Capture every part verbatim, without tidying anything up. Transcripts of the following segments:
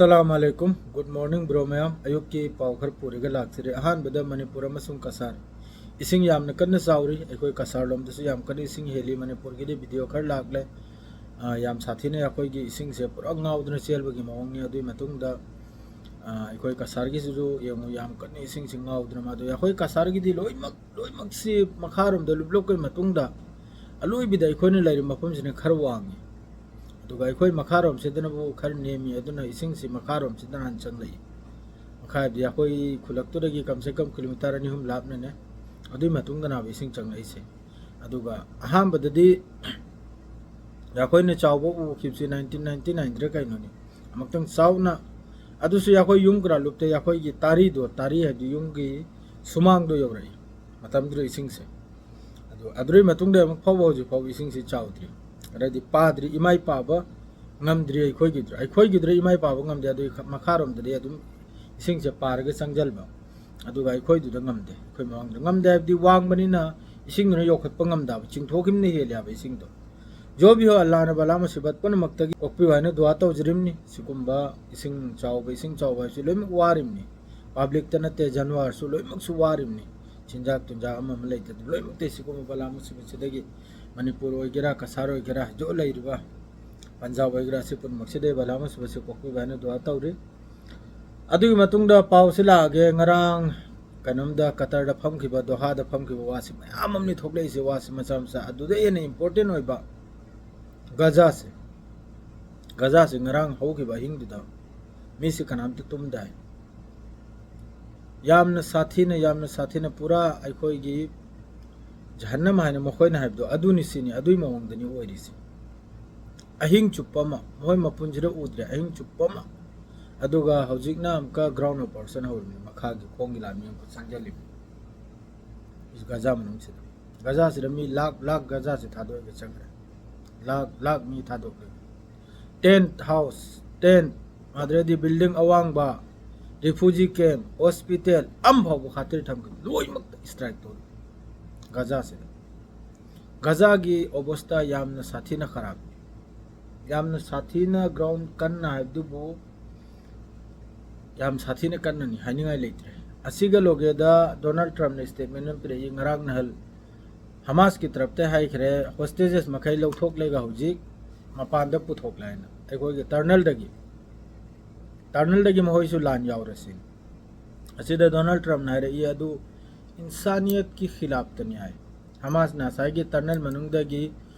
ꯑꯁꯂꯥꯃꯨ ꯑꯂꯥꯏꯀꯨꯝ꯫ Good morning, bro ꯃꯌꯥꯝ꯫ ꯑꯌꯨꯛꯀꯤ ꯄꯥꯎ ꯈꯔ ꯄꯨꯔꯒ ꯂꯥꯛꯆꯔꯤ꯫ ꯑꯍꯥꯟꯕꯗ ꯃꯅꯤꯄꯨꯔ ꯑꯃꯁꯨꯡ ꯀꯁꯥꯔ꯫ ꯏꯁꯤꯡ ꯌꯥꯝꯅ ꯀꯟꯅ ꯆꯥꯎꯔꯤ꯫ ꯑꯩꯈꯣꯏ ꯀꯁꯥꯔ ꯂꯣꯝꯗꯁꯨ ꯌꯥꯝ ꯀꯟꯅ ꯏꯁꯤꯡ ꯍꯦꯜꯂꯤ꯫ ꯃꯅꯤꯄꯨꯔꯒꯤꯗꯤ video ꯈꯔ ꯂꯥꯛꯂꯦ꯫ ꯑ, ꯌꯥꯝ ꯁꯥꯊꯤꯅ ꯑꯩꯈꯣꯏꯒꯤ ꯏꯁꯤꯡꯁꯦ ꯄꯨꯔꯥ ꯉꯥꯎꯗꯨꯅ ꯆꯦꯟꯕꯒꯤ ꯃꯑꯣꯡꯅꯤ꯫ ꯑꯗꯨꯒꯤ ꯃꯇꯨꯡꯗ, ꯑ, ꯑꯩꯈꯣꯏ ꯀꯁꯥꯔꯒꯤꯁꯤꯁꯨ ꯌꯦꯡꯉꯨ, ꯌꯥꯝ ꯀꯟꯅ ꯏꯁꯤꯡꯁꯤ ꯉꯥꯎꯗꯨꯅ ꯃꯥꯗꯨ꯫ ꯑꯩꯈꯣꯏ ꯀꯁꯥꯔꯒꯤꯗꯤ ꯂꯣꯏꯅꯃꯛ, ꯂꯣꯏꯅꯃꯛꯁꯤ ꯃꯈꯥꯔꯣꯝꯗ ꯂꯨꯞꯂꯛꯄꯒꯤ ꯃꯇꯨꯡꯗ ꯑꯂꯣꯏꯕꯤꯗ ꯑꯩꯈꯣꯏꯅ ꯂꯩꯔꯤꯕ ꯃꯐꯝꯁꯤꯅ ꯈꯔ ꯋꯥꯡꯉꯤ꯫ ꯑꯗꯨꯒ ꯑꯩꯈꯣꯏ ꯃꯈꯥꯔꯣꯝꯁꯤꯗꯅꯕꯨ ꯈꯔ ꯅꯦꯝꯃꯤ꯫ ꯑꯗꯨꯅ ꯏꯁꯤꯡꯁꯤ ꯃꯈꯥꯔꯣꯝꯁꯤꯗꯅ ꯍꯥꯟꯅ ꯆꯪꯂꯛꯏ꯫ ꯃꯈꯥ ꯍꯥꯏꯕꯗꯤ ꯑꯩꯈꯣꯏ ꯈꯨꯜꯂꯛꯇꯨꯗꯒꯤ ꯀꯝꯁꯦ ꯀꯝ kilometre ꯑꯅꯤ ꯑꯍꯨꯝ ꯂꯥꯞꯅꯅꯦ꯫ ꯑꯗꯨꯒꯤ ꯃꯇꯨꯡꯗꯅꯦꯕ ꯏꯁꯤꯡ ꯆꯪꯂꯛꯏꯁꯦ꯫ ꯑꯗꯨꯒ ꯑꯍꯥꯟꯕꯗꯗꯤ ꯑꯩꯈꯣꯏꯅ ꯆꯥꯎꯕ ꯎꯈꯤꯕꯁꯤ nineteen ninety nineꯗ ꯀꯩꯅꯣꯅꯤ꯫ ꯑꯃꯨꯛꯇꯪ ꯆꯥꯎꯅ, ꯑꯗꯨꯁꯨ ꯑꯩꯈꯣꯏ ꯌꯨꯝ ꯀꯔꯥ ꯂꯨꯞꯇꯦ, ꯑꯩꯈꯣꯏꯒꯤ ꯇꯥꯔꯤꯗꯣ, ꯇꯥꯔꯤ ꯍꯥꯏꯕꯗꯤ ꯌꯨꯝꯒꯤ ꯁꯨꯃꯥꯡꯗꯣ ꯌꯧꯔꯛꯏ ꯃꯇꯝꯗꯨꯗ ꯏꯁꯤꯡꯁꯦ꯫ ꯑꯗꯨ, ꯑꯗꯨꯒꯤ ꯃꯇꯨꯡꯗ ꯑꯃꯨꯛ ꯐꯥꯎꯕ ꯍꯧꯖꯤꯛ ꯐꯥꯎꯕ ꯏꯁꯤꯡꯁꯤ ꯆꯥꯎꯗ꯭ꯔꯤ꯫ ꯑꯗꯩꯗꯤ ꯄꯥꯗ꯭ꯔꯤ, ꯏꯃꯥꯏ ꯄꯥꯕ ꯉꯝꯗ꯭ꯔꯤ ꯑꯩꯈꯣꯏꯒꯤꯗꯨꯗ꯫ ꯑꯩꯈꯣꯏꯒꯤꯗꯨꯗ ꯏꯃꯥꯏ ꯄꯥꯕ ꯉꯝꯗꯦ, ꯑꯗꯨꯒꯤ ꯈ-, ꯃꯈꯥꯔꯣꯝꯗꯗꯤ ꯑꯗꯨꯝ ꯏꯁꯤꯡꯁꯦ ꯄꯥꯔꯒ ꯆꯪꯁꯤꯟꯕ꯫ ꯑꯗꯨꯒ ꯑꯩꯈꯣꯏꯗꯨꯗ ꯉꯝꯗꯦ, ꯑꯩꯈꯣꯏ ꯃꯃꯥꯡꯗ ꯉꯝꯗꯦ ꯍꯥꯏꯕꯗꯤ ꯋꯥꯡꯕꯅꯤꯅ ꯏꯁꯤꯡꯗꯨꯅ ꯌꯣꯛꯈꯠꯄ ꯉꯝꯗꯕ, ꯆꯤꯡꯊꯣꯛꯈꯤꯕꯅ ꯍꯦꯜꯂꯦ ꯍꯥꯏꯕ ꯏꯁꯤꯡꯗꯣ꯫ ꯖꯣ ꯚꯤ ꯍꯣ, ꯑꯜꯂꯥꯍꯅ ꯕꯂꯥ ꯃꯨꯁꯤꯕꯠ ꯄꯨꯝꯅꯃꯛꯇꯒꯤ ꯀꯣꯛꯄꯤꯌꯨ ꯍꯥꯏꯅ ꯗꯨꯋꯥ ꯇꯧꯖꯔꯤꯕꯅꯤ꯫ ꯁꯤꯒꯨꯝꯕ ꯏꯁꯤꯡ ꯆꯥꯎꯕ, ꯏꯁꯤꯡ ꯆꯥꯎꯕ ꯍꯥꯏꯕꯁꯤ ꯂꯣꯏꯅꯃꯛ ꯋꯥꯔꯤꯕꯅꯤ꯫ Publicꯇ ꯅꯠꯇꯦ, ꯖꯥꯅꯋꯥꯔꯁꯨ ꯂꯣꯏꯅꯃꯛꯁꯨ ꯋꯥꯔꯤꯕꯅꯤ꯫ ꯆꯤꯟꯖꯥꯛ ꯇꯨꯟꯖꯥꯛ ꯑꯃ ꯑꯃ ꯂꯩꯇꯗꯅ ꯂꯣꯏꯅꯃꯛꯇ ꯁꯤꯒꯨꯝꯕ ꯕꯂꯥ ꯃꯨꯁꯤꯕꯠꯁꯤꯗꯒꯤ ꯃꯅꯤꯄꯨꯔ ꯑꯣꯏꯒꯦꯔꯥ, ꯀꯁꯥꯔ ꯑꯣꯏꯒꯦꯔꯥ, ꯍꯧꯖꯤꯛ ꯂꯩꯔꯤꯕ ꯄꯟꯖꯥꯕ ꯑꯣꯏꯒꯦꯔꯥ, ꯁꯤ ꯄꯨꯝꯅꯃꯛꯁꯤꯗꯒꯤ ꯕꯂꯥ ꯃꯨꯁꯤꯕꯠꯁꯤ ꯀꯣꯛꯄꯤꯌꯨ ꯍꯥꯏꯅ ꯗꯨꯋꯥ ꯇꯧꯔꯤ꯫ ꯑꯗꯨꯒꯤ ꯃꯇꯨꯡꯗ ꯄꯥꯎꯁꯤ ꯂꯥꯛꯑꯒꯦ, ꯉꯔꯥꯡ ꯀꯩꯅꯣꯝꯗ ꯀꯇꯔꯗ ꯐꯝꯈꯤꯕ, ꯗꯣꯍꯥꯗ ꯐꯝꯈꯤꯕ ꯋꯥꯁꯤ ꯃꯌꯥꯝ ꯑꯃꯅꯤ ꯊꯣꯛꯂꯛꯏꯁꯦ, ꯋꯥꯁꯤ ꯃꯆꯥ ꯃꯆꯥ꯫ ꯑꯗꯨꯗ ꯍꯦꯟꯅ important ꯑꯣꯏꯕ ꯒꯖꯥꯁꯦ, ꯒꯖꯥꯁꯦ ꯉꯔꯥꯡ ꯍꯧꯈꯤꯕ ꯑꯍꯤꯡꯗꯨꯗ ꯃꯤꯁꯤ ꯀꯅꯥꯝꯇ ꯇꯨꯝꯗꯦ ꯍꯥꯏ꯫ ꯌꯥꯝꯅ ꯁꯥꯊꯤꯅ, ꯌꯥꯝꯅ ꯁꯥꯊꯤꯅ ꯄꯨꯔꯥ ꯑꯩꯈꯣꯏꯒꯤ ꯖꯍꯟꯅꯝ ꯍꯥꯏꯅ ꯃꯈꯣꯏꯅ ꯍꯥꯏꯕꯗꯣ ꯑꯗꯨꯅꯤ ꯁꯤꯅꯤ, ꯑꯗꯨꯒꯤ ꯃꯑꯣꯡꯗꯅꯤ ꯑꯣꯏꯔꯤꯁꯦ꯫ ꯑꯍꯤꯡ ꯆꯨꯞꯄ ꯑꯃ, ꯃꯈꯣꯏ ꯃꯄꯨꯟꯁꯤꯗ ꯎꯗ꯭ꯔꯦ, ꯑꯍꯤꯡ ꯆꯨꯞꯄ ꯑꯃ꯫ ꯑꯗꯨꯒ ꯍꯧꯖꯤꯛꯅ ꯑꯃꯨꯛꯀ ground operation ꯍꯧꯔꯤꯕꯅꯤ, ꯃꯈꯥꯒꯤ ꯈꯣꯡꯒꯤ ꯂꯥꯟꯃꯤ ꯑꯃꯨꯛꯀ ꯆꯪꯁꯤꯜꯂꯤꯕꯅꯤ ꯒꯖꯥ ꯃꯅꯨꯡꯁꯤꯗ꯫ ꯒꯖꯥꯁꯤꯗ ꯃꯤ ꯂꯥꯛ ꯂꯥꯛ ꯒꯖꯥꯁꯤ ꯊꯥꯗꯣꯛꯑꯒ ꯆꯪꯈ꯭ꯔꯦ꯫ ꯂꯥꯛ ꯂꯥꯛ ꯃꯤ ꯊꯥꯗꯣꯛꯈ꯭ꯔꯦ꯫ Tent house, tent, ꯑꯗꯨꯗꯩꯗꯤ building ꯑꯋꯥꯡꯕ, refugee camp, hospital, ꯑꯃ ꯐꯥꯎꯕ ꯈꯥꯛꯇ꯭ꯔꯤ ꯊꯝꯈꯤꯕ, ꯂꯣꯏꯅꯃꯛꯇ strike ꯇꯧꯔꯤ ꯒꯖꯥꯁꯤꯗ꯫ ꯒꯖꯥꯒꯤ ꯑꯣꯕꯁꯇꯥ ꯌꯥꯝꯅ ꯁꯥꯊꯤꯅ ꯈꯔꯥꯞ, ꯌꯥꯝꯅ ꯁꯥꯊꯤꯅ꯫ Ground ꯀꯟꯅ ꯍꯥꯏꯕꯗꯨꯕꯨ ꯌꯥꯝ ꯁꯥꯊꯤꯅ ꯀꯟꯅꯅꯤ, ꯍꯥꯏꯅꯤꯡꯉꯥꯏ ꯂꯩꯇ꯭ꯔꯦ꯫ ꯑꯁꯤꯒ ꯂꯣꯏꯒꯦꯗ ꯗꯣꯅꯥꯜꯗ ꯇ꯭ꯔꯝꯞꯅ statement ꯑꯃ ꯄꯤꯔꯛꯏ, ꯉꯔꯥꯡ ꯅꯍꯥꯟ ꯍꯃꯥꯁꯀꯤ ꯇꯔꯞꯇ ꯍꯥꯏꯈ꯭ꯔꯦ, hostages ꯃꯈꯩ ꯂꯧꯊꯣꯛꯂꯒ ꯍꯧꯖꯤꯛ ꯃꯄꯥꯟꯗ ꯄꯨꯊꯣꯛꯂꯦ ꯍꯥꯏꯅ, ꯑꯩꯈꯣꯏꯒꯤ tunnelꯗꯒꯤ, tunnelꯗꯒꯤ ꯃꯈꯣꯏꯁꯨ ꯂꯥꯟ ꯌꯥꯎꯔꯁꯤ꯫ ꯑꯁꯤꯗ ꯗꯣꯅꯥꯜꯗ ꯇ꯭ꯔꯝꯞꯅ ꯍꯥꯏꯔꯛꯏ ꯑꯗꯨ ꯏꯟꯁꯥꯅꯤꯌꯠꯀꯤ ꯈꯤꯂꯥꯞꯇꯅꯤ ꯍꯥꯏ꯫ ꯍꯃꯥꯁꯅ ꯉꯁꯥꯏꯒꯤ tunnel ꯃꯅꯨꯡꯗꯒꯤ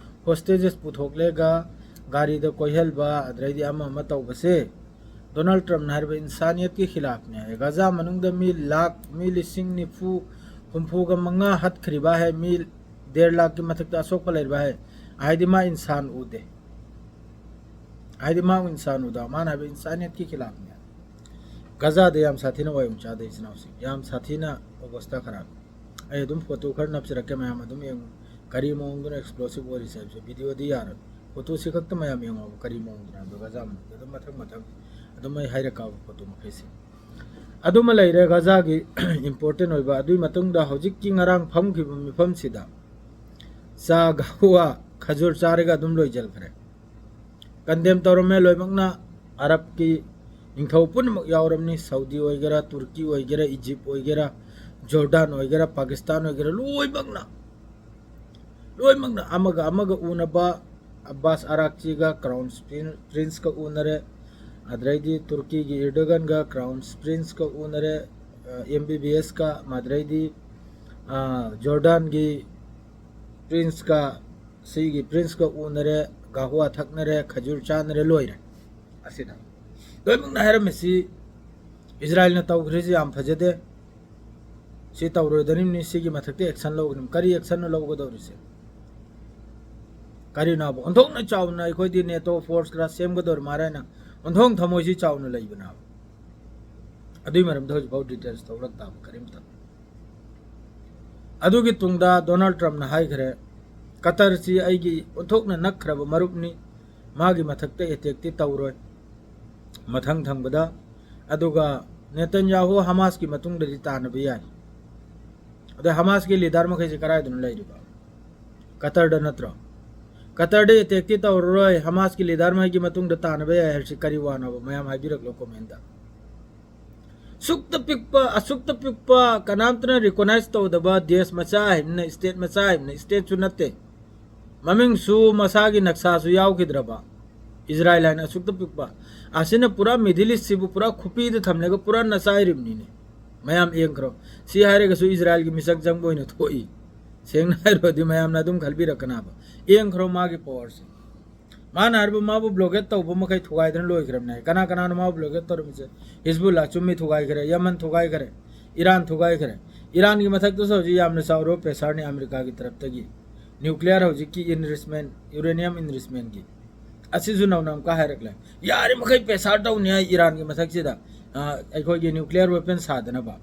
hostages ꯄꯨꯊꯣꯛꯂꯒ ꯒꯥꯔꯤꯗ ꯀꯣꯏꯍꯟꯕ, ꯑꯗꯩꯗꯤ ꯑꯃ ꯑꯃ ꯇꯧꯕꯁꯦ ꯗꯣꯅꯥꯜꯗ ꯇ꯭ꯔꯝꯞꯅ ꯍꯥꯏꯔꯤꯕ ꯏꯟꯁꯥꯅꯤꯌꯠꯀꯤ ꯈꯤꯂꯥꯞꯅꯤ ꯍꯥꯏ꯫ ꯒꯥꯖꯥ ꯃꯅꯨꯡꯗ ꯃꯤ ꯂꯥꯈ, ꯃꯤ ꯂꯤꯁꯤꯡ ꯅꯤꯐꯨ, ꯍꯨꯝꯐꯨꯒ ꯃꯉꯥ ꯍꯠꯈ꯭ꯔꯤꯕ ꯍꯥꯏ, ꯃꯤ ꯗꯦꯔ ꯂꯥꯈꯀꯤ ꯃꯊꯛꯇ ꯑꯁꯣꯛꯄ ꯂꯩꯔꯤꯕ ꯍꯥꯏ꯫ ꯍꯥꯏꯗꯤ ꯃꯥ ꯏꯟꯁꯥꯟ ꯎꯗꯦ, ꯍꯥꯏꯗꯤ ꯃꯥ ꯏꯟꯁꯥꯟ ꯎꯗ, ꯃꯥꯅ ꯍꯥꯏꯕ ꯏꯟꯁꯥꯅꯤꯌꯠꯀꯤ ꯈꯤꯂꯥꯞꯅꯤ꯫ ꯒꯥꯖꯥꯗ ꯌꯥꯝ ꯁꯥꯊꯤꯅ ꯋꯥꯌꯣꯡ ꯆꯥꯗꯦ ꯏꯆꯤꯟ ꯏꯅꯥꯎꯁꯤꯡ, ꯌꯥꯝ ꯁꯥꯊꯤꯅ ꯑꯣꯕꯁꯊꯥ ꯈꯔꯥꯞ꯫ ꯑꯩ ꯑꯗꯨꯝ photo ꯈꯔ ꯅꯞꯆꯔꯛꯀꯦ, ꯃꯌꯥꯝ ꯑꯗꯨꯝ ꯌꯦꯡꯉꯨ꯫ ꯀꯔꯤ ꯃꯑꯣꯡꯗꯅꯣ explosive ꯑꯣꯏꯔꯤꯁꯦ ꯍꯥꯏꯕꯁꯦ videoꯗꯤ ꯌꯥꯔꯣꯏ꯫ Photoꯁꯤ ꯈꯛꯇ ꯃꯌꯥꯝ ꯌꯦꯡꯉꯣꯕ, ꯀꯔꯤ ꯃꯑꯣꯡꯗꯅꯣ ꯍꯥꯏꯕꯗꯣ ꯒꯥꯖꯥ ꯃꯅꯨꯡꯗ꯫ ꯑꯗꯨꯝ ꯃꯊꯪ ꯃꯊꯪ ꯑꯗꯨꯝ ꯑꯩ ꯍꯥꯏꯔꯛꯀꯕ photo ꯃꯈꯩꯁꯦ꯫ ꯑꯗꯨꯃ ꯂꯩꯔꯦ ꯒꯥꯖꯥꯒꯤ important ꯑꯣꯏꯕ꯫ ꯑꯗꯨꯒꯤ ꯃꯇꯨꯡꯗ ꯍꯧꯖꯤꯛꯀꯤ ꯉꯔꯥꯡ ꯐꯝꯈꯤꯕ ꯃꯤꯐꯝꯁꯤꯗ ꯆꯥ, ꯒꯍꯋꯥ, ꯈꯖꯨꯔ ꯆꯥꯔꯒ ꯑꯗꯨꯝ ꯂꯣꯏꯁꯤꯟꯈ꯭ꯔꯦ꯫ Condemn ꯇꯧꯔꯝꯃꯦ ꯂꯣꯏꯅꯃꯛꯅ꯫ ꯑꯔꯕꯀꯤ ꯅꯤꯡꯊꯧ ꯄꯨꯝꯅꯃꯛ ꯌꯥꯎꯔꯝꯅꯤ, ꯁꯥꯎꯗꯤ ꯑꯣꯏꯒꯦꯔꯥ, ꯇꯨꯔꯀꯤ ꯑꯣꯏꯒꯦꯔꯥ, ꯏꯖꯤꯞ ꯑꯣꯏꯒꯦꯔꯥ, ꯖꯣꯔꯗꯥꯟ ꯑꯣꯏꯒꯦꯔꯥ, ꯄꯥꯀꯤꯁꯇꯥꯟ ꯑꯣꯏꯒꯦꯔꯥ, ꯂꯣꯏꯅꯃꯛꯅ, ꯂꯣꯏꯅꯃꯛꯅ ꯑꯃꯒ ꯑꯃꯒ ꯎꯅꯕ꯫ ꯑꯕꯥꯁ ꯑꯔꯥꯛꯆꯤꯒ Crown Princeꯀ ꯎꯅꯔꯦ, ꯑꯗꯩꯗꯤ ꯇꯨꯔꯀꯤꯒꯤ ꯏꯔꯗꯣꯒꯟꯒ Crown Princeꯀ ꯎꯅꯔꯦ, ꯑꯦꯝ ꯕꯤ ꯕꯤ ꯑꯦꯁꯀ, ꯑꯗꯩꯗꯤ, ꯑ, ꯖꯣꯔꯗꯥꯟꯒꯤ Princeꯀ, ꯁꯤꯒꯤ Princeꯀ ꯎꯅꯔꯦ, ꯒꯍꯋꯥ ꯊꯛꯅꯔꯦ, ꯈꯖꯨꯔ ꯆꯥꯅꯔꯦ, ꯂꯣꯏꯔꯦ꯫ ꯑꯁꯤꯗ ꯂꯣꯏꯅꯃꯛꯅ ꯍꯥꯏꯔꯝꯃꯤꯁꯤ ꯏꯖꯔꯥꯏꯜꯅ ꯇꯧꯈ꯭ꯔꯤꯁꯤ ꯌꯥꯝ ꯐꯖꯗꯦ, ꯁꯤ ꯇꯧꯔꯣꯏꯗꯣꯔꯤꯕꯅꯤ, ꯁꯤꯒꯤ ꯃꯊꯛꯇ action ꯂꯧꯒꯅꯤ꯫ ꯀꯔꯤ actionꯅꯣ ꯂꯧꯒꯗꯧꯔꯤꯁꯦ? ꯀꯔꯤꯅꯣꯕ? ꯑꯣꯟꯊꯣꯛꯅ ꯆꯥꯎꯅ ꯑꯩꯈꯣꯏꯗꯤ NATO force ꯈꯔ ꯁꯦꯝꯒꯗꯧꯔꯤ ꯃꯥꯜꯂꯦ ꯍꯥꯏꯅ ꯑꯣꯟꯊꯣꯛ ꯊꯃꯣꯏꯁꯤ ꯆꯥꯎꯅ ꯂꯩꯕꯅꯦꯕ꯫ ꯑꯗꯨꯒꯤ ꯃꯔꯝꯗ ꯍꯧꯖꯤꯛꯐꯥꯎ details ꯊꯣꯛꯂꯛꯇꯕ ꯀꯔꯤꯝꯇ꯫ ꯑꯗꯨꯒꯤ ꯇꯨꯡꯗ ꯗꯣꯅꯥꯜꯗ ꯇ꯭ꯔꯝꯞꯅ ꯍꯥꯏꯈ꯭ꯔꯦ, "ꯀꯇꯔꯁꯤ ꯑꯩꯒꯤ ꯑꯣꯟꯊꯣꯛꯅ ꯅꯛꯈ꯭ꯔꯕ ꯃꯔꯨꯞꯅꯤ, ꯃꯥꯒꯤ ꯃꯊꯛꯇ attackꯇꯤ ꯇꯧꯔꯣꯏ ꯃꯊꯪ ꯊꯪꯕꯗ꯫ ꯑꯗꯨꯒ ꯅꯦꯇꯟꯌꯥꯍꯨ ꯍꯃꯥꯁꯀꯤ ꯃꯇꯨꯡꯗꯗꯤ ꯇꯥꯟꯅꯕ ꯌꯥꯏ꯫ ꯑꯗꯣ ꯍꯃꯥꯁꯀꯤ leader ꯃꯈꯩꯁꯦ ꯀꯗꯥꯏꯗꯅꯣ ꯂꯩꯔꯤꯕ? ꯀꯇꯔꯗ ꯅꯠꯇ꯭ꯔꯣ? ꯀꯇꯔꯗ attackꯇꯤ ꯇꯧꯔꯔꯣꯏ, ꯍꯃꯥꯁꯀꯤ leader ꯃꯈꯩꯒꯤ ꯃꯇꯨꯡꯗ ꯇꯥꯟꯅꯕ ꯌꯥꯏ" ꯍꯥꯏꯕꯁꯤ ꯀꯔꯤ ꯋꯥꯅꯣꯕ? ꯃꯌꯥꯝ ꯍꯥꯏꯕꯤꯔꯛꯂꯣ commentꯇ꯫ ꯑꯁꯨꯛꯇ ꯄꯤꯛꯄ, ꯑꯁꯨꯛꯇ ꯄꯤꯛꯄ, ꯀꯅꯥꯝꯇꯅ recognize ꯇꯧꯗꯕ ꯗꯦꯁ ꯃꯆꯥ ꯍꯥꯏꯕꯅ, state ꯃꯆꯥ ꯍꯥꯏꯕꯅ, stateꯁꯨ ꯅꯠꯇꯦ, ꯃꯃꯤꯡꯁꯨ ꯃꯁꯥꯒꯤ ꯅꯛꯁꯥꯁꯨ ꯌꯥꯎꯈꯤꯗ꯭ꯔꯕ ꯏꯖꯔꯥꯏꯜ ꯍꯥꯏꯅ ꯑꯁꯨꯛꯇ ꯄꯤꯛꯄ, ꯑꯁꯤꯅ ꯄꯨꯔꯥ Middle Eastꯁꯤꯕꯨ ꯄꯨꯔꯥ ꯈꯨꯄꯤꯗ ꯊꯝꯂꯒ ꯄꯨꯔꯥ ꯅꯆꯥꯏꯔꯤꯕꯅꯤꯅꯦ꯫ ꯃꯌꯥꯝ ꯌꯦꯡꯈ꯭ꯔꯣ꯫ ꯁꯤ ꯍꯥꯏꯔꯒꯁꯨ ꯏꯖꯔꯥꯏꯜꯒꯤ ꯃꯤꯁꯛ ꯆꯪꯕ ꯑꯣꯏꯅ ꯊꯣꯛꯏ꯫ ꯁꯦꯡꯅ ꯍꯥꯏꯔꯨꯔꯗꯤ ꯃꯌꯥꯝꯅ ꯑꯗꯨꯝ ꯈꯟꯕꯤꯔꯛꯀꯅꯥꯕ꯫ ꯌꯦꯡꯈ꯭ꯔꯣ ꯃꯥꯒꯤ powerꯁꯦ꯫ ꯃꯥꯅ ꯍꯥꯏꯔꯤꯕ ꯃꯥꯕꯨ blockade ꯇꯧꯕ ꯃꯈꯩ ꯊꯨꯒꯥꯏꯗꯅ ꯂꯣꯏꯈ꯭ꯔꯕꯅꯦ ꯍꯥꯏ꯫ ꯀꯅꯥ ꯀꯅꯥꯅꯣ ꯃꯥꯕꯨ blockade ꯇꯧꯔꯝꯃꯤꯁꯦ? ꯍꯤꯖꯕꯨꯜꯂꯥ ꯆꯨꯝꯃꯤ ꯊꯨꯒꯥꯏꯈ꯭ꯔꯦ, ꯌꯃꯟ ꯊꯨꯒꯥꯏꯈ꯭ꯔꯦ, ꯏꯔꯥꯟ ꯊꯨꯒꯥꯏꯈ꯭ꯔꯦ꯫ ꯏꯔꯥꯟꯒꯤ ꯃꯊꯛꯇꯁꯨ ꯍꯧꯖꯤꯛ ꯌꯥꯝꯅ ꯆꯥꯎꯔꯕ pressureꯅꯤ ꯑꯃꯦꯔꯤꯀꯥꯒꯤ ꯇꯔꯞꯇꯒꯤ꯫ Nuclear ꯍꯧꯖꯤꯛꯀꯤ enrichment, uranium enrichmentꯀꯤ꯫ ꯑꯁꯤꯁꯨ ꯅꯧꯅ ꯑꯃꯨꯛꯀ ꯍꯥꯏꯔꯛꯂꯦ꯫ ꯌꯥꯔꯤꯃꯈꯩ pressure ꯇꯧꯅꯤ ꯍꯥꯏ ꯏꯔꯥꯟꯒꯤ ꯃꯊꯛꯁꯤꯗ, ꯑ, ꯑꯩꯈꯣꯏꯒꯤ nuclear weapon ꯁꯥꯗꯅꯕ꯫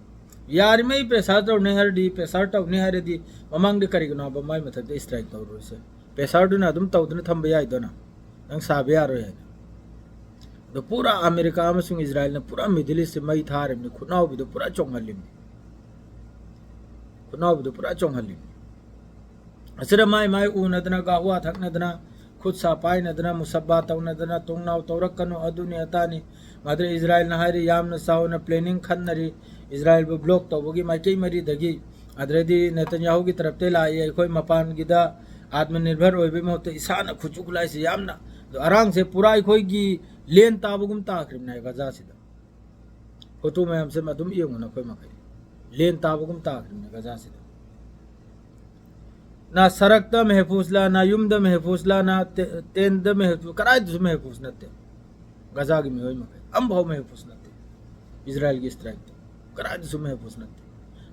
ꯌꯥꯔꯤꯃꯩ pressure ꯇꯧꯅꯤ ꯍꯥꯏꯔꯗꯤ, pressure ꯇꯧꯅꯤ ꯍꯥꯏꯔꯗꯤ ꯃꯃꯥꯡꯗ ꯀꯔꯤꯒꯤꯅꯣ ꯍꯥꯏꯕ ꯃꯥꯏ ꯃꯊꯛꯇ strike ꯇꯧꯔꯨꯔꯤꯁꯦ? Pressureꯗꯨꯅ ꯑꯗꯨꯝ ꯇꯧꯗꯨꯅ ꯊꯝꯕ ꯌꯥꯏꯗꯅ, ꯅꯪ ꯁꯥꯕ ꯌꯥꯔꯣꯏ ꯍꯥꯏꯅ꯫ ꯑꯗꯣ ꯄꯨꯔꯥ ꯑꯃꯦꯔꯤꯀꯥ ꯑꯃꯁꯨꯡ ꯏꯖꯔꯥꯏꯜꯅ ꯄꯨꯔꯥ Middle Eastꯁꯦ ꯃꯩ ꯊꯥꯔꯤꯕꯅꯤ, ꯈꯨꯠꯅꯥꯎꯕꯤꯗꯣ ꯄꯨꯔꯥ ꯆꯣꯡꯍꯜꯂꯤꯕꯅꯤ, ꯈꯨꯠꯅꯥꯎꯕꯤꯗꯣ ꯄꯨꯔꯥ ꯆꯣꯡꯍꯜꯂꯤꯕꯅꯤ꯫ ꯑꯁꯤꯗ ꯃꯥꯏ ꯃꯥꯏ ꯎꯅꯗꯅ, ꯒꯥꯍꯨꯋꯥ ꯊꯛꯅꯗꯅ, ꯈꯨꯠ ꯁꯥ ꯄꯥꯏꯅꯗꯅ, ꯃꯨꯁꯕꯥ ꯇꯧꯅꯗꯅ, ꯇꯣꯡꯅꯥꯎ ꯇꯧꯔꯛꯀꯅꯨ, ꯑꯗꯨꯅꯤ ꯑꯇꯥꯅꯤ꯫ ꯃꯗꯨꯗ ꯏꯖꯔꯥꯏꯜꯅ ꯍꯥꯏꯔꯤ, ꯌꯥꯝꯅ ꯆꯥꯎꯅ planning ꯈꯟꯅꯔꯤ, ꯏꯖꯔꯥꯏꯜꯕꯨ block ꯇꯧꯕꯒꯤ ꯃꯥꯏꯀꯩ ꯃꯔꯤꯗꯒꯤ꯫ ꯑꯗꯨꯗꯩꯗꯤ ꯅꯦꯇꯟꯌꯥꯍꯨꯒꯤ ꯇꯔꯞꯇꯩ ꯂꯥꯛꯏ, ꯑꯩꯈꯣꯏ ꯃꯄꯥꯟꯒꯤꯗ ꯑꯥꯠꯃꯅꯤꯔꯚꯔ ꯑꯣꯏꯕꯒꯤ ꯃꯍꯨꯠꯇ ꯏꯁꯥꯅ ꯈꯨꯠꯁꯨ ꯈꯨꯠꯂꯥꯏꯁꯤ ꯌꯥꯝꯅ, ꯑꯗꯣ ꯑꯔꯥꯡꯁꯦ ꯄꯨꯔꯥ ꯑꯩꯈꯣꯏꯒꯤ ꯂꯦꯟ ꯇꯥꯕꯒꯨꯝ ꯇꯥꯈ꯭ꯔꯤꯕꯅꯦ ꯒꯖꯥꯁꯤꯗ꯫ Photo ꯃꯌꯥꯝꯁꯦ ꯑꯗꯨꯝ ꯌꯦꯡꯉꯨ ꯅꯈꯣꯏ ꯃꯈꯩ꯫ ꯂꯦꯟ ꯇꯥꯕꯒꯨꯝ ꯇꯥꯈ꯭ꯔꯤꯕꯅꯦ ꯒꯖꯥꯁꯤꯗ꯫ ꯅ ꯁꯔꯛꯇ ꯃꯦꯍꯐꯨꯖꯂꯥ, ꯅ ꯌꯨꯝꯗ ꯃꯦꯍꯐꯨꯖꯂꯥ, ꯅ ꯇꯦ-, tent ꯗ ꯃꯦꯍꯐꯨꯖ, ꯀꯗꯥꯏꯗꯁꯨ ꯃꯦꯍꯐꯨꯖ ꯅꯠꯇꯦ꯫ ꯒꯖꯥꯒꯤ ꯃꯤꯑꯣꯏ ꯃꯈꯩ ꯑꯝꯐꯥꯎ ꯃꯦꯍꯐꯨꯖ ꯅꯠꯇꯦ꯫ ꯏꯖꯔꯥꯏꯜꯒꯤ strikeꯇ ꯀꯗꯥꯏꯗꯁꯨ ꯃꯦꯍꯐꯨꯖ ꯅꯠꯇꯦ꯫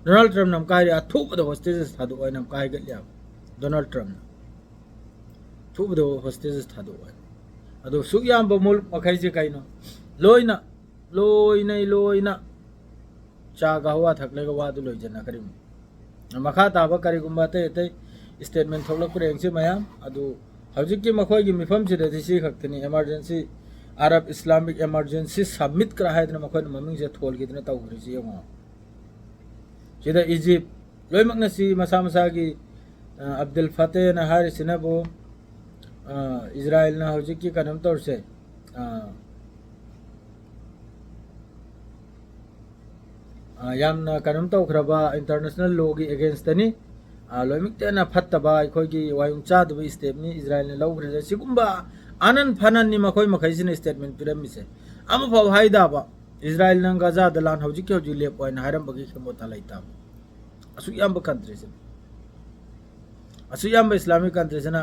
ꯗꯣꯅꯥꯜꯗ ꯇ꯭ꯔꯝꯞꯅ ꯑꯃꯨꯛꯀ ꯍꯥꯏꯔꯤ, "ꯑꯊꯨꯕꯗ hostages ꯊꯥꯗꯣꯛꯑꯣ" ꯍꯥꯏꯅ ꯑꯃꯨꯛꯀ ꯍꯥꯏꯒꯠꯂꯤ ꯍꯥꯏꯕ ꯗꯣꯅꯥꯜꯗ ꯇ꯭ꯔꯝꯞꯅ꯫ "ꯑꯊꯨꯕꯗ hostages ꯊꯥꯗꯣꯛꯑꯣ" ꯍꯥꯏꯅ꯫ ꯑꯗꯣ ꯁꯨꯛ ꯌꯥꯝꯕ ꯃꯨꯜꯛ ꯃꯈꯩꯁꯦ ꯀꯩꯅꯣ? ꯂꯣꯏꯅ, ꯂꯣꯏꯅ, ꯂꯣꯏꯅ ꯆꯥ ꯒꯍꯋꯥ ꯊꯛꯂꯒ ꯋꯥꯗꯨ ꯂꯣꯏꯖꯅꯈ꯭ꯔꯤꯕꯅꯤ꯫ ꯃꯈꯥ ꯇꯥꯕ ꯀꯔꯤꯒꯨꯝꯕ ꯑꯇꯩ ꯑꯇꯩ statement ꯊꯣꯛꯂꯛꯄ꯭ꯔꯥ ꯌꯦꯡꯁꯤ ꯃꯌꯥꯝ꯫ ꯑꯗꯨ ꯍꯧꯖꯤꯛꯀꯤ ꯃꯈꯣꯏꯒꯤ ꯃꯤꯐꯝꯁꯤꯗꯗꯤ ꯁꯤ ꯈꯛꯇꯅꯤ, emergency, Arab Islamic Emergency Summit ꯀ ꯍꯥꯏꯗꯅ ꯃꯈꯣꯏꯅ ꯃꯃꯤꯡꯁꯦ ꯊꯣꯜꯈꯤꯗꯅ ꯇꯧꯈ꯭ꯔꯤꯁꯤ ꯌꯦꯡꯉꯣ꯫ ꯁꯤꯗ ꯏꯖꯤꯞ, ꯂꯣꯏꯅꯃꯛꯅ ꯁꯤ ꯃꯁꯥ ꯃꯁꯥꯒꯤ, ꯑ, ꯑꯕꯗꯨꯜ ꯐꯇꯦꯍꯅ ꯍꯥꯏꯔꯤꯁꯤꯅꯕꯨ, ꯑ, ꯏꯖꯔꯥꯏꯜꯅ ꯍꯧꯖꯤꯛꯀꯤ ꯀꯩꯅꯣꯝ ꯇꯧꯔꯤꯁꯦ, ꯑ, ꯌꯥꯝꯅ ꯀꯩꯅꯣꯝ ꯇꯧꯈ꯭ꯔꯕ, ꯏꯟꯇꯔꯅꯦꯁꯅꯦꯜ ꯂꯣꯒꯤ ꯑꯦꯒꯦꯟꯁꯇꯅꯤ꯫ ꯂꯣꯏꯃꯛꯇ ꯍꯦꯟꯅ ꯐꯠꯇꯕ, ꯑꯩꯈꯣꯏꯒꯤ ꯋꯥꯌꯨꯡ ꯆꯥꯗꯕ ꯁ꯭ꯇꯦꯞꯅꯤ ꯏꯖꯔꯥꯏꯜꯅ ꯂꯧꯈ꯭ꯔꯤꯁꯦ꯫ ꯁꯤꯒꯨꯝꯕ ꯑꯅꯟ ꯐꯅꯟꯅꯤ ꯃꯈꯣꯏ ꯃꯈꯩꯁꯤꯅ ꯁ꯭ꯇꯦꯠꯃꯦꯟ ꯄꯤꯔꯝꯃꯤꯁꯦ꯫ ꯑꯃꯐꯥꯎ ꯍꯥꯏꯗꯕ, ꯏꯖꯔꯥꯏꯜ ꯅꯪ ꯒꯖꯥꯗ ꯂꯥꯟ ꯍꯧꯖꯤꯛꯀꯤ ꯍꯧꯖꯤꯛ ꯂꯦꯞꯄꯣ ꯍꯥꯏꯅ ꯍꯥꯏꯔꯝꯕꯒꯤ ꯈꯦꯃꯣꯇꯥ ꯂꯩꯇꯕ꯫ ꯑꯁꯨꯛ ꯌꯥꯝꯕ ꯀꯟꯇ꯭ꯔꯤꯁꯤꯅ, ꯑꯁꯨꯛ ꯌꯥꯝꯕ ꯏꯁꯂꯥꯃꯤꯛ ꯀꯟꯇ꯭ꯔꯤꯁꯤꯅ,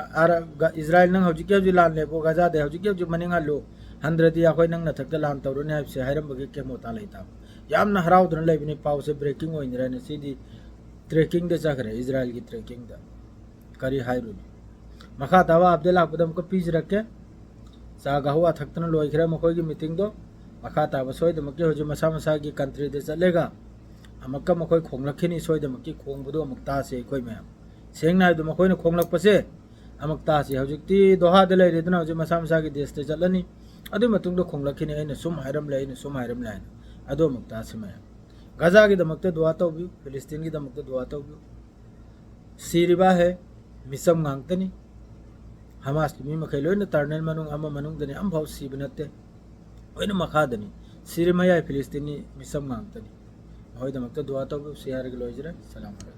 "ꯏꯖꯔꯥꯏꯜ ꯅꯪ ꯍꯧꯖꯤꯛꯀꯤ ꯍꯧꯖꯤꯛ ꯂꯥꯟ ꯂꯦꯞꯄꯣ, ꯒꯖꯥꯗ ꯍꯧꯖꯤꯛꯀꯤ ꯍꯧꯖꯤꯛ ꯃꯅꯤꯡ ꯍꯜꯂꯨ, ꯍꯟꯗ꯭ꯔꯗꯤ ꯑꯩꯈꯣꯏ ꯅꯪ ꯅꯊꯛꯇ ꯂꯥꯟ ꯇꯧꯔꯅꯤ" ꯍꯥꯏꯕꯁꯦ ꯍꯥꯏꯔꯝꯕꯒꯤ ꯈꯦꯃꯣꯇꯥ ꯂꯩꯇꯕ꯫ ꯌꯥꯝꯅ ꯍꯔꯥꯎꯗꯨꯅ ꯂꯩꯕꯅꯤ꯫ ꯄꯥꯎꯁꯦ ꯕ꯭ꯔꯦꯀꯤꯡ ꯑꯣꯏꯅꯔꯦ꯫ ꯉꯁꯤꯗꯤ ꯇ꯭ꯔꯦꯀꯤꯡꯗ ꯆꯠꯈ꯭ꯔꯦ, ꯏꯖꯔꯥꯏꯜꯒꯤ ꯇ꯭ꯔꯦꯀꯤꯡꯗ꯫ ꯀꯔꯤ ꯍꯥꯏꯔꯨꯅꯤ? ꯃꯈꯥ ꯇꯥꯕ ꯑꯞꯗꯦꯠ ꯂꯥꯛꯄꯗ ꯑꯃꯨꯛꯀ ꯄꯤꯖꯔꯛꯀꯦ꯫ ꯆꯥ ꯒꯍꯋꯥ ꯊꯛꯇꯅ ꯂꯣꯏꯈ꯭ꯔꯦ ꯃꯈꯣꯏꯒꯤ ꯃꯤꯇꯤꯡꯗꯣ꯫ ꯃꯈꯥ ꯇꯥꯕ ꯁꯣꯏꯗꯃꯛꯀꯤ ꯍꯧꯖꯤꯛ ꯃꯁꯥ ꯃꯁꯥꯒꯤ ꯀꯟꯇ꯭ꯔꯤꯗ ꯆꯠꯂꯒ ꯑꯃꯨꯛꯀ ꯃꯈꯣꯏ ꯈꯣꯡꯂꯛꯈꯤꯅꯤ꯫ ꯁꯣꯏꯗꯃꯛꯀꯤ ꯈꯣꯡꯕꯗꯨ ꯑꯃꯨꯛ ꯇꯥꯁꯤ ꯑꯩꯈꯣꯏ ꯃꯌꯥꯝ꯫ ꯁꯦꯡꯅ ꯍꯥꯏꯕꯗ ꯃꯈꯣꯏꯅ ꯈꯣꯡꯂꯛꯄꯁꯦ ꯑꯃꯨꯛ ꯇꯥꯁꯤ꯫ ꯍꯧꯖꯤꯛꯇꯤ ꯗꯣꯍꯥꯗ ꯂꯩꯔꯦꯗꯅ, ꯍꯧꯖꯤꯛ ꯃꯁꯥ ꯃꯁꯥꯒꯤ ꯗꯦꯁꯇ ꯆꯠꯂꯅꯤ꯫ ꯑꯗꯨꯒꯤ ꯃꯇꯨꯡꯗ ꯈꯣꯡꯂꯛꯈꯤꯅꯤ, "ꯑꯩꯅ ꯁꯨꯝ ꯍꯥꯏꯔꯝꯂꯦ, ꯑꯩꯅ ꯁꯨꯝ ꯍꯥꯏꯔꯝꯂꯦ" ꯍꯥꯏꯅ꯫ ꯑꯗꯨ ꯑꯃꯨꯛ ꯇꯥꯁꯤ ꯃꯌꯥꯝ꯫ ꯒꯖꯥꯒꯤꯗꯃꯛꯇ ꯗꯨꯋꯥ ꯇꯧꯕꯤꯌꯨ, ꯐꯤꯂꯤꯁꯇꯤꯟꯒꯤꯗꯃꯛꯇ ꯗꯨꯋꯥ ꯇꯧꯕꯤꯌꯨ꯫ ꯁꯤꯔꯤꯕ ꯍꯦ ꯃꯤꯆꯝ ꯉꯥꯛꯇꯅꯤ꯫ ꯍꯃꯥꯁꯀꯤ ꯃꯤ ꯃꯈꯩ ꯂꯣꯏꯅ ꯇꯔꯅꯦꯜ ꯃꯅꯨꯡ ꯑꯃ ꯃꯅꯨꯡꯗꯅꯤ, ꯑꯃꯐꯥꯎ ꯁꯤꯕ ꯅꯠꯇꯦ, ꯂꯣꯏꯅ ꯃꯈꯥꯗꯅꯤ꯫ ꯁꯤꯔꯤ ꯃꯌꯥꯏ ꯐꯤꯂꯤꯁꯇꯤꯟꯅꯤ ꯃꯤꯆꯝ ꯉꯥꯛꯇꯅꯤ꯫ ꯃꯈꯣꯏꯗꯃꯛꯇ ꯗꯨꯋꯥ ꯇꯧꯕꯤꯌꯨ꯫ ꯁꯤ ꯍꯥꯏꯔꯒ ꯂꯣꯏꯖꯔꯦ꯫ ꯁꯂꯥꯝ ꯑꯂꯩꯀꯨꯝ꯫